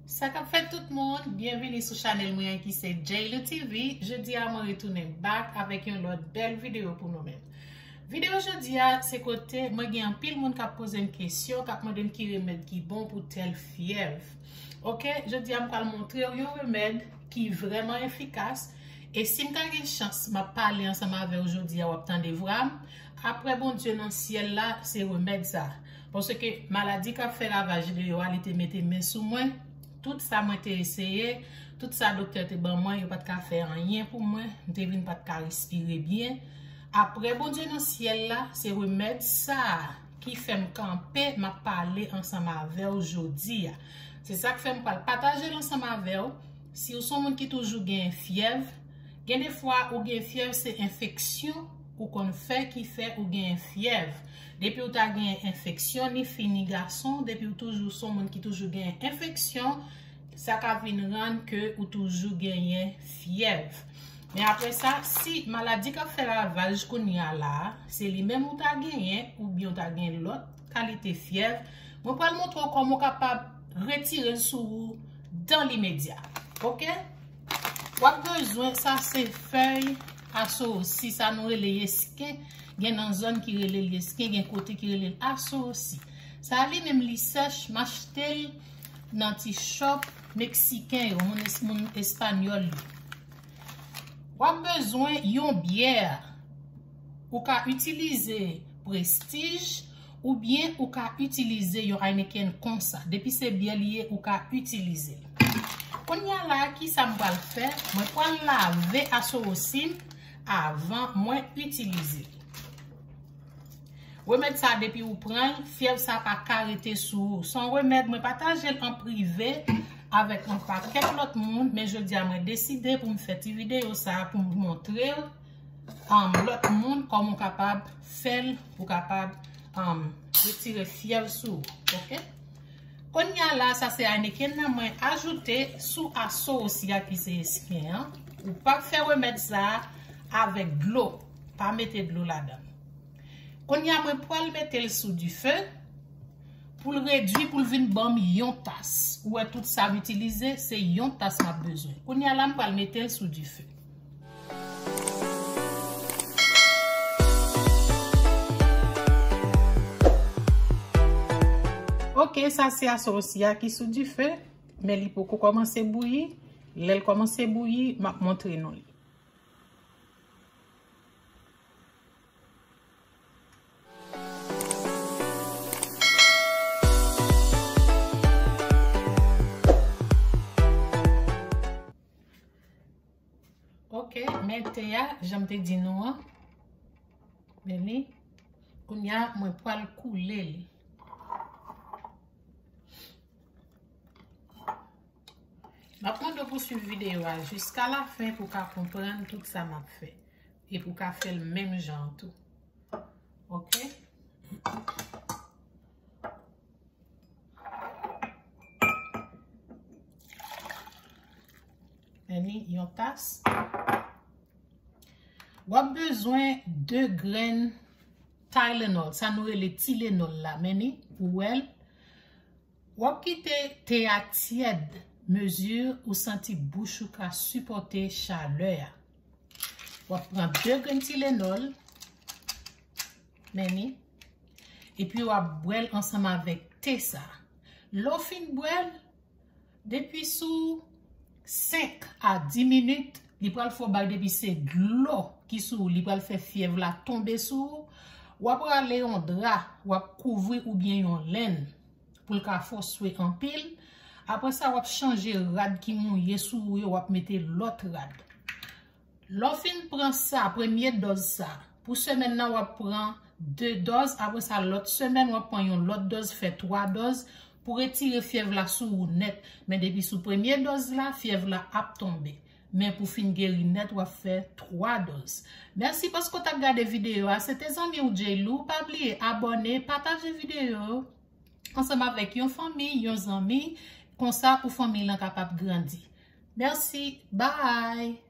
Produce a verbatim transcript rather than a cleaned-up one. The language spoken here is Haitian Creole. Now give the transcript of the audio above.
Sa k ap fèt tout moun, byenvini sou chanèl mwen an ki se Jaylou T V. Jodi a mwen retounen back avèk yon lòt bèl videyo pou nou menm. Videyo jodi a se kote mwen gen anpil moun k ap poze m kesyon, k ap mande m ki remèd ki bon pou tèl fyèv. Oke, jodi a m pral montre w yon remèd ki vrèman efikas. E si m ta gen chans, m ap pale ansanm avè w jodi a, w ap tande vwa m. Apre Bondye nan syèl la, se remèd sa. Paske maladi k ap fè ravaj deyò a, li te mete men sou mwen. Tout sa mwen te eseye, tout sa doktè te ban mwen, yo pa t ka fè anyen pou mwen. M te vin pa t ka respire byen. Apre Bondye nan syèl la, se remèd sa a ki fè m kanpe, m ap pale ansanm avè w jodi a. Se sa k fè m pral pataje l ansanm avè w. Si w se yon moun ki toujou gen fyèv, gen defwa ou gen fyèv, se enfeksyon ou konn fè ki fè ou gen fyèv. Depi w ta gen enfeksyon, ni fi ni gason, depi w toujou se yon moun ki toujou gen enfeksyon, sa ka vin rann ke ou toujou genyen fyèv. Men apre sa, si maladi k ap fè ravaj kounye a la a, se li menm ou ta genyen, oubyen w ta gen lòt kalite fyèv, mwen pral montre w kòman w kapab retire l sou ou dan limedya. Oke? W ap bezwen, sa se fèy asosi, sa nou rele yesken. Gen nan zòn ki rele l yesken, gen kote ki rele l asosi. Sa li menm li sèch, m achte l nan ti shop meksiken yo, moun es-, moun espanyòl yo. W ap bezwen yon byè. Ou ka itilize Prestige oubyen ou ka itilize yon Heineken konsa. Depi se byè li ye, ou ka itilize l. Kounye a la, ki sa m pral fè? Mwen pral lave asosi m avan mwen itilize l. Remèd sa, depi ou pran l, fyèv sa pa ka rete sou ou. Se yon remèd, mwen pataje l an prive avèk yon pakèt lòt moun, men jodi a mwen deside pou m fè ti videyo sa pou m montre l, um, lòt moun kòman w kapab fè l pou kapab, um, retire fyèv sou ou. Oke? Kounye a la, sa se Heineken nan mwen ajoute sou asosi a ki se esken an. Ou pa fè remèd sa a avèk dlo. Pa mete dlo ladan l. Kounye a, mwen pral mete l sou dife pou l redui, pou l vin ban m yon tas. Ou wè, tout sa m itilize, se yon tas m ap bezwen. Kounye a la, m pral mete l sou dife. Oke, sa se asosi a ki sou dife, men li poko kòmanse bouyi. Lè l kòmanse bouyi, m ap montre nou li. Oke, men te a, jan m te di nou an. Men li, kounye a, mwen pral koule li. M ap mande w pou swiv videyo a jiska lafen pou w ka konprann tout sa m ap fè. E pou w ka fè l menm jan an tou. Oke? Men li, yon tas. W ap bezwen de grenn Tylenol, sa nou rele Tylenol la, men li, ou wè l. W ap kite te a tyèd, mezi ou santi bouch ou ka sipòte chalè a. W ap pran de grenn Tylenol, men li, epi w ap bwè l ansanm avèk te sa. Lè w fin bwè l, depi sou senk a dis minit, li pral fè w bay, depi se dlo ki sou ou, li pral fè fyèv la tonbe sou ou. W ap rale yon dra, w ap kouvri oubyen yon lenn pou l ka fè w swe anpil. Apre sa, w ap chanje rad ki mouye sou ou yo, w ap mete lòt rad. Lè w fin pran sa, premye dòz sa, pou semèn nan, w ap pran de dòz, apre sa, lòt semèn, w ap pran yon lòt dòz, fè twa dòz, pou retire fyèv la sou ou nèt. Men depi sou premye dòz la, fyèv la ap tonbe. Men pou fin geri nèt, w ap fè twa dòz. Mèsi paske w t ap gade videyo a. Se te zanmi w Jaylou. Pa bliye abòne, pataje videyo yo ansanm avèk yon fanmi, yon zanmi. Konsa pou fanmi lan kapab grandi. Mèsi. Bye.